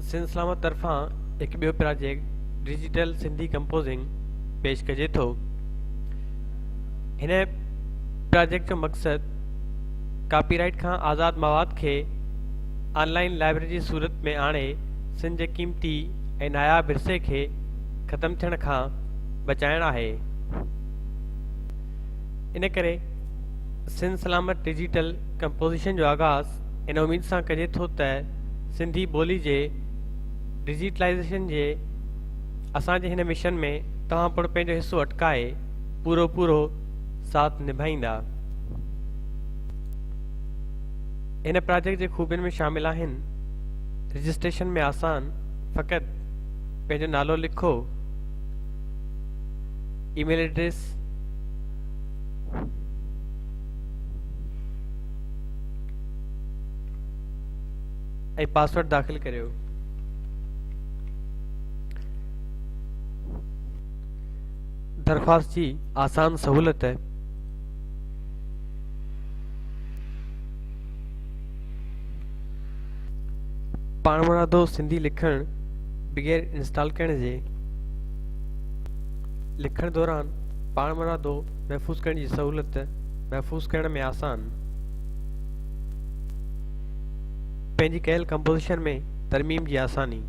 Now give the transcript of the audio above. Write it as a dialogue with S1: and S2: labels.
S1: سنڌ سلامت طرفان هڪ ٻيو پراجيڪٽ ڊجيٽل سنڌي ڪمپوزنگ پيش ڪجي ٿو. هن پراجيڪٽ جو مقصد ڪاپي رائيٽ کان آزاد مواد کي آن لائين لائبريري جي صورت ۾ آڻي سنڌ جي قيمتي ۽ ناياب ورثي کي ختم ٿيڻ کان بچائڻ آهي. ان ڪري سنڌ سلامت ڊجيٽل ڪمپوزيشن جو آغاز ان اميد سان ڪجي ٿو ته سنڌي ٻولي جي ڊجيٽلائيزيشن جي اسان جي هن مشن ۾ توهان پڻ پنهنجو حصو اٽڪائي پورو پورو ساٿ نڀائيندا. هن پراجيڪٽ جي خوبين ۾ شامل آهن، رجسٽريشن ۾ آسان، فقط پنهنجو نالو لکو، اي ميل ايڊريس، ۽ پاسورڊ داخل ڪريو. درخواست جي آسان سهولت. پاڻمرادو سنڌي لکڻ بغير انسٽال ڪرڻ جي. لکڻ دوران پاڻمرادو محفوظ ڪرڻ جي سهولت محفوظ ڪرڻ ۾ آسان. پنهنجي ڪيل ڪمپوزيشن ۾ ترميم جي آساني.